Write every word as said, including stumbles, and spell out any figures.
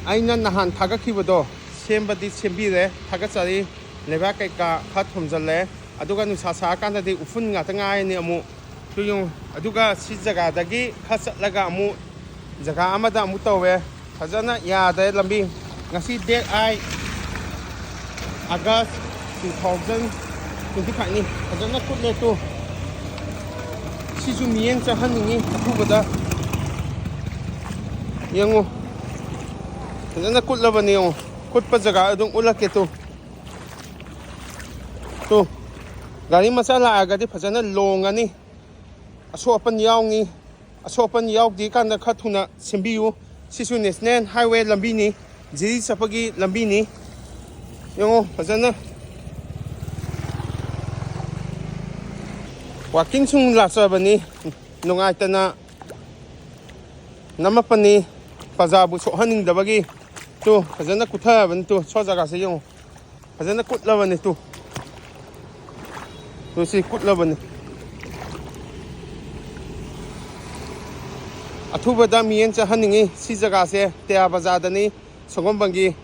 ꯑꯩꯅ ꯅꯍꯥꯟ ꯊꯥꯒꯠꯈꯤꯕꯗꯣ ꯁꯦꯝꯕꯗꯤ ꯁꯦꯝꯕꯤꯔꯦ, ꯊꯥꯒꯠꯆꯔꯤ꯫ ꯂꯩꯕꯥꯛ ꯀꯩꯀꯥ ꯈꯔ ꯊꯣꯝꯖꯤꯜꯂꯦ, ꯑꯗꯨꯒ ꯅꯨꯡꯁꯥ ꯁꯥꯔꯀꯥꯟꯗꯗꯤ ꯎꯐꯨꯟ ꯉꯥꯛꯇ ꯉꯥꯏꯔꯅꯤ ꯑꯃꯨꯛ꯫ ꯇꯨ ꯌꯦꯡꯉꯨ꯫ ꯑꯗꯨꯒ ꯁꯤ ꯖꯒꯥꯗꯒꯤ ꯈꯔ ꯆꯠꯂꯒ ꯑꯃꯨꯛ ꯖꯒꯥ ꯑꯃꯗ ꯑꯃꯨꯛ ꯇꯧꯋꯦ꯫ ꯐꯖꯅ ꯌꯥꯗ꯭ꯔꯦ ꯂꯝꯕꯤ꯫ ꯉꯁꯤ date eight August two thousand twenty five ꯅꯤ꯫ ꯐꯖꯅ ꯀꯨꯠꯂꯦ ꯇꯨ꯫ ꯁꯤꯁꯨ ꯃꯤꯠꯌꯦꯡ ꯆꯪꯍꯟꯅꯤꯡꯉꯤ ꯑꯊꯨꯕꯗ꯫ ꯌꯦꯡꯉꯨ꯫ ꯐꯖꯅ ꯀꯨꯠꯂꯕꯅꯤ ꯌꯦꯡꯉꯨ꯫ ꯀꯨꯠꯄ ꯖꯒꯥ ꯑꯗꯨꯝ ꯎꯠꯂꯛꯀꯦ ꯇꯨ꯫ ꯇꯨ꯫ ꯒꯥꯔꯤ ꯃꯆꯥ ꯂꯥꯛꯑꯒꯗꯤ ꯐꯖꯅ ꯂꯣꯡꯉꯅꯤ꯫ ꯑꯁꯣꯛ ꯑꯄꯟ ꯌꯥꯎꯅꯤ꯫ ꯑꯁꯣꯛ ꯑꯄꯟ ꯌꯥꯎꯗ꯭ꯔꯤ ꯀꯥꯟꯗ ꯈꯔ ꯊꯨꯅ ꯁꯦꯝꯕꯤꯌꯨ꯫ ꯁꯤꯁꯨ national highway ꯂꯝꯕꯤꯅꯤ, ꯖꯤꯔꯤ ꯆꯠꯄꯒꯤ ꯂꯝꯕꯤꯅꯤ꯫ ꯌꯦꯡꯉꯣ ꯐꯖꯅ꯫ Walking ꯁꯨꯝ ꯂꯥꯛꯆꯕꯅꯤ, ꯅꯨꯡꯉꯥꯏꯇꯅ ꯅꯝꯃꯛꯄꯅꯤ, ꯄ꯭ꯔꯖꯥꯕꯨ ꯁꯣꯛꯍꯟꯅꯤꯡꯗꯕꯒꯤ꯫ ꯇꯨ ꯐꯖꯅ ꯀꯨꯠꯊꯔꯕꯅꯤ꯫ ꯇꯨ ꯁꯣ ꯖꯒꯥꯁꯦ ꯌꯦꯡꯉꯣ꯫ ꯐꯖꯅ ꯀꯨꯠꯂꯕꯅꯤ ꯇꯨ꯫ ꯇꯨ ꯁꯤ ꯀꯨꯠꯂꯕꯅꯤ꯫ ꯑꯊꯨꯕꯗ ꯃꯤꯠꯌꯦꯡ ꯆꯪꯍꯟꯅꯤꯡꯉꯤ꯫ ꯁꯤ ꯖꯒꯥꯁꯦ ꯇꯌꯥ ꯕꯖꯥꯔꯗꯅꯤ, ꯁꯒꯣꯜꯕꯟꯒꯤ